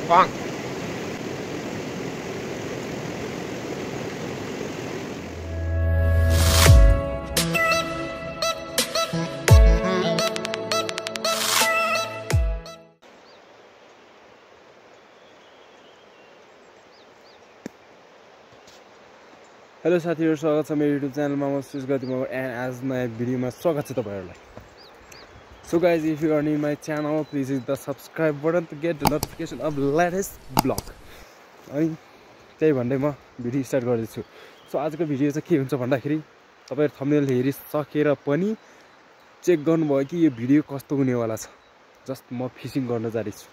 Hello साथीहरु, स्वागत छ मेरो युट्युब च्यानलमा। म सुज गतिमा एन्ड आज नयाँ भिडियोमा स्वागत छ तपाईहरुलाई। So guys, if you are new my channel, please hit the subscribe button to get the notification of latest vlog. अनि त्यही भन्दै म भिडियो स्टार्ट गर्दैछु। सो आजको भिडियो चाहिँ के हुन्छ भन्दाखेरि तपाईहरु थम्बनेल हेरि सकेर पनि चेक गर्नुभयो कि यो भिडियो कस्तो हुनेवाला छ। जस्ट म फिशिङ गर्न जाँदैछु।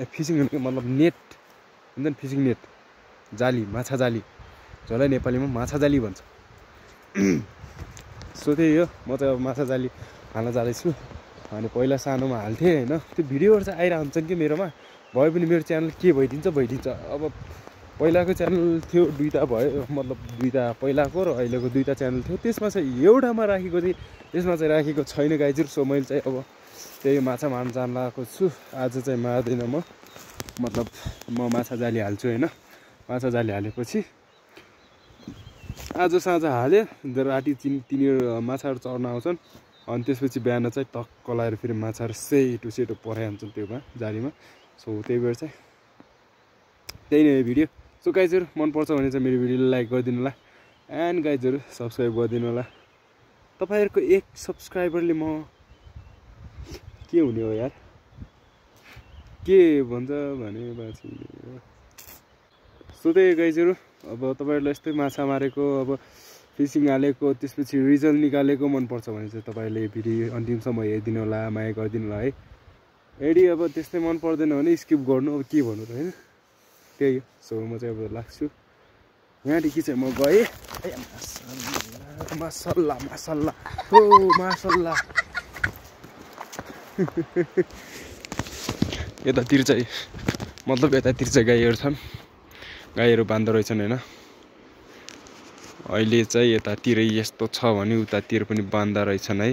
फिशिङ मतलब नेट हुन्छ नि, फिशिङ नेट, जाली, माछा जाली, जसलाई नेपालीमा माछा जाली भन्छ। सो त्यही हो, म चाहिँ अब माछा जाली हाल्न जाँदैछु। अनि पहिला सानोमा हाल्थेँ होइन, त्यो भिडियोहरू चाहिँ आइरहन्छ हुन्छन् कि मेरोमा। भए पनि मेरो च्यानल के भइदिन्छ। अब पहिलाको च्यानल थियो दुईवटा भयो, मतलब दुईवटा पहिलाको र अहिलेको दुईवटा च्यानल थियो। त्यसमा चाहिँ एउटामा राखेको थिएँ, त्यसमा चाहिँ राखेको छैन गाइजहरु। सो मैले चाहिँ अब त्यही माछा मार्न जान लागेको छु। आज चाहिँ मार्दैन म, मतलब म माछा जाली हाल्छु होइन। माछा जाली हालेपछि आज साँझ हाल्यो, राति तिनीहरू माछाहरू चढ्न आउँछन्। अनि त्यसपछि बिहान चाहिँ टक्क लाएर फेरि माछाहरू सेटो सेटो पठाइहाल्छन् त्योमा जालीमा। सो त्यही भएर चाहिँ त्यही नै भिडियो। सो गाइजहरु, मनपर्छ भने चाहिँ मेरो भिडियोलाई लाइक गरिदिनु होला एन्ड गाइजहरु सब्सक्राइब गरिदिनु होला। तपाईहरुको एक सब्सक्राइबरले म के हुने हो यार, के भन्छ भने बाँची। सो त्यही गाइजहरु, अब तपाईहरुलाई यस्तै माछा मारेको, अब फिशिङ हालेको, त्यसपछि रिजल्ट निकालेको मनपर्छ भने चाहिँ तपाईहरुले भिडियो अन्तिमसम्म हेरिदिनु होला, माया गरिदिनु होला है। यदि अब त्यस्तै मन पर्दैन भने स्किप गर्नु, अब के भन्नु त हैन। त्यही हो। सो म चाहिँ अब लाग्छु यहाँदेखि चाहिँ म गएँ। मासल्ला मासल्ला हो मासल्ला। यतातिर चाहिँ मतलब यतातिर चाहिँ गाईहरू छन्, गाईहरू बाँध्दो रहेछन् होइन। अहिले चाहिँ यतातिर यस्तो छ भने उतातिर पनि बाँध्दा रहेछन् है।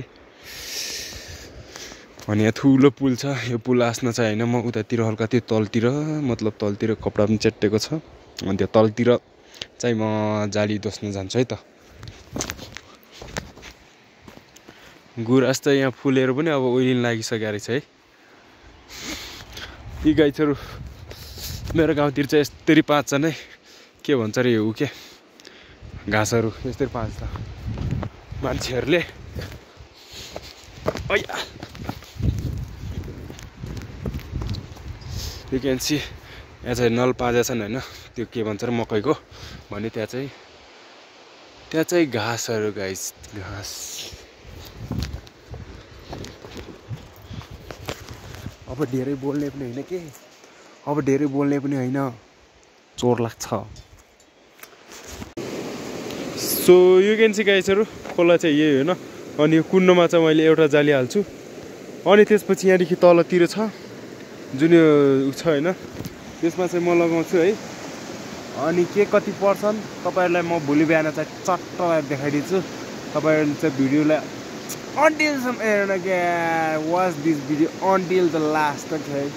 अनि यहाँ ठुलो पुल छ, यो पुल आस्न चाहिँ होइन, म उतातिर हल्का त्यो तलतिर, मतलब तलतिर कपडा पनि चेट्टेको छ। अनि त्यो तलतिर चाहिँ म जाली दोस्न जान्छु है त। गुराँस चाहिँ यहाँ फुलेर पनि अब ओइलिन लागिसकेको रहेछ है। यी गाईहरू मेरो गाउँतिर चाहिँ यस्तरी पाँच्छन् है। के भन्छ अरे यो के घाँसहरू यस्तरी पाँच्छ मान्छेहरूले। यु क्यान सी यहाँ चाहिँ नल पाँजा छन् होइन, त्यो के भन्छ अरे मकैको भने त्यहाँ चाहिँ घाँसहरू गाइस, घाँस। अब धेरै बोल्ने पनि होइन के, अब धेरै बोल्ने पनि होइन, चोर लाग्छ। सो यु क्यान सी गाइसहरू, खोला चाहिँ यही होइन। अनि यो कुण्डमा चाहिँ मैले एउटा जाली हाल्छु। अनि त्यसपछि यहाँदेखि तलतिर छ जुन यो छ होइन, त्यसमा चाहिँ म लगाउँछु है। अनि के कति पर्छन् तपाईहरुलाई म भोलि बिहान चाहिँ चट्ट देखाइदिन्छु। तपाईहरुले चाहिँ भिडियोलाई until and again watch this video until the last, okay?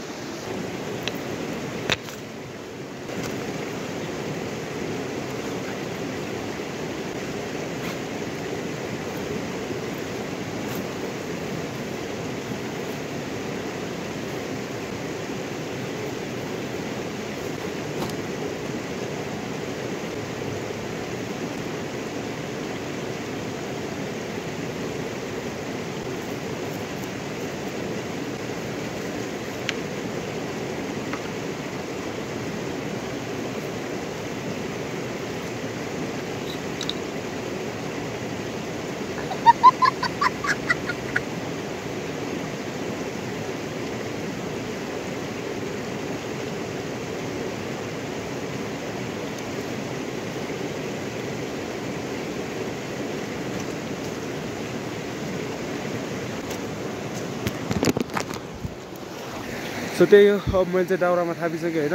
So त्यही हो। अब मैले चाहिँ दाउरामा थापिसकेँ होइन।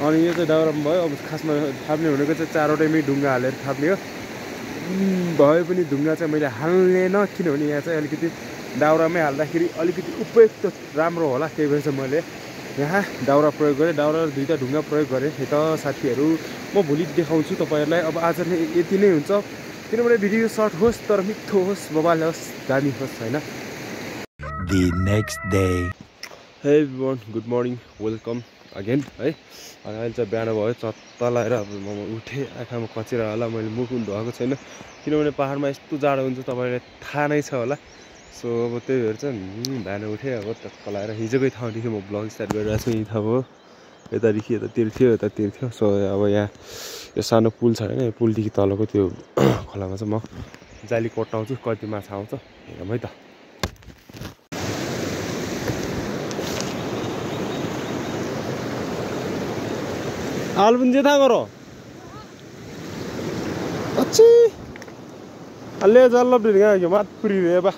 अनि यो चाहिँ दाउरामा भयो। अब खासमा थाप्ने भनेको चाहिँ चारवटैमै ढुङ्गा हालेर थाप्ने हो। भए पनि ढुङ्गा चाहिँ मैले हाल्नेन, किनभने यहाँ चाहिँ अलिकति दाउरामै हाल्दाखेरि अलिकति उपयुक्त राम्रो होला, त्यही भएर चाहिँ मैले यहाँ दाउरा प्रयोग गरेँ, दाउरा र 2टा ढुङ्गा प्रयोग गरेँ। त साथीहरू म भोलि देखाउँछु तपाईँहरूलाई। अब आज यति नै हुन्छ, किनभने भिडियो सर्ट होस् तर मिठो होस्, बबाल होस्, दामी होस् होइन। The next day. हे everyone, good morning, welcome again है। अहिले चाहिँ बिहान भयो, चत्त लगाएर अब म उठेँ। आँखामा कचिरा होला, मैले मुख धोएको छैन किनभने पाहाडमा यस्तो जाडो हुन्छ, तपाईँलाई थाहा नै छ होला। सो अब त्यही भएर चाहिँ बिहान उठेँ। अब टक्क लगाएर हिजोकै ठाउँदेखि म ब्लग स्टार्ट गरिरहेको छु। यहीँ थाहा भयो, यतादेखि यतातिर थियो, यतातिर थियो। सो अब यहाँ यो सानो पुल छ होइन, यो पुलदेखि तलको त्यो खोलामा चाहिँ म जाली कोट्याउँछु, कति माछा आउँछ हेरौँ है त। आलबुन जे था करो अच्छी अल्ले जल्लो बिर्गा यो मात पुरी रे बा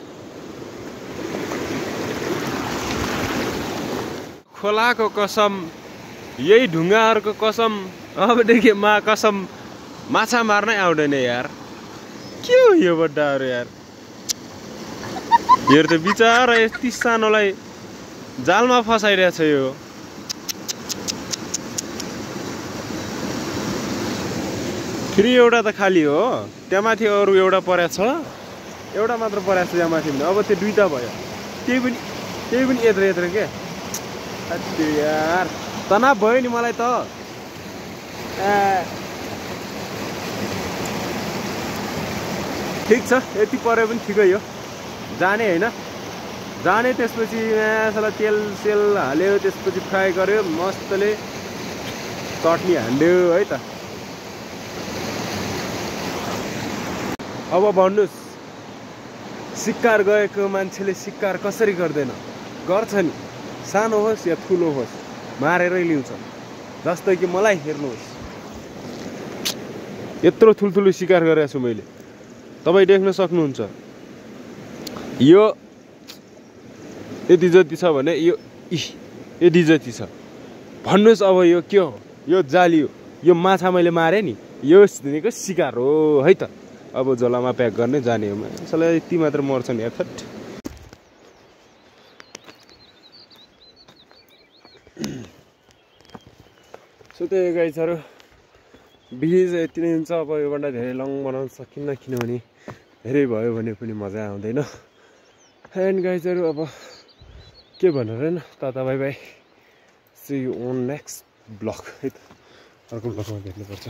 खोलाको कसम, यही ढुङ्गाहरूको कसम, अबदेखि कसम माछा मार्नै आउँदैन यार। के हो यो बड्डाहरू यार, हेर त बिचारा यति सानोलाई जालमा फसाइरहेछ यो। फेरि एउटा त खाली हो, त्यहाँ माथि अरू एउटा परेको छ, एउटा मात्र परेको छ त्यहाँ माथि भने। अब त्यो 2टा भयो, त्यही पनि यत्रो के। त्यो यार तनाव भयो नि मलाई त। ठिक छ, यति पऱ्यो पनि ठिकै हो, जाने होइन जाने। त्यसपछि साला तेल सेल हाल्यो, त्यसपछि फ्राई गर्यो मस्तले, चटनी हाल्यो है त। अब भन्नुहोस्, शिकार गएको मान्छेले शिकार कसरी गर्दैन? गर्छ नि, सानो होस् या ठुलो होस्, मारेरै ल्याउँछ। जस्तै कि मलाई हेर्नुहोस्, यत्रो ठुल्ठुलो शिकार गरेको छु मैले, तपाईँ देख्न सक्नुहुन्छ। यो यति जति छ भने यो यति जति छ। भन्नुहोस् अब यो के हो? यो जाली हो, यो माछा मैले मारेँ नि, यो दिनेको शिकार हो है त। अब झोलामा प्याक गर्ने जाने हो। यसलाई यति मात्र मर्छ नि यार। सो त्यही गाइजहरू, भिडियो चाहिँ यति नै हुन्छ। अब योभन्दा धेरै लङ बनाउन सकिन्न, किनभने धेरै भयो भने पनि मजा आउँदैन। एन्ड गाइजहरू, अब के भनेर होइन, tata bye bye, see you on next vlog है त। अर्को ब्लगमा भेट्नुपर्छ।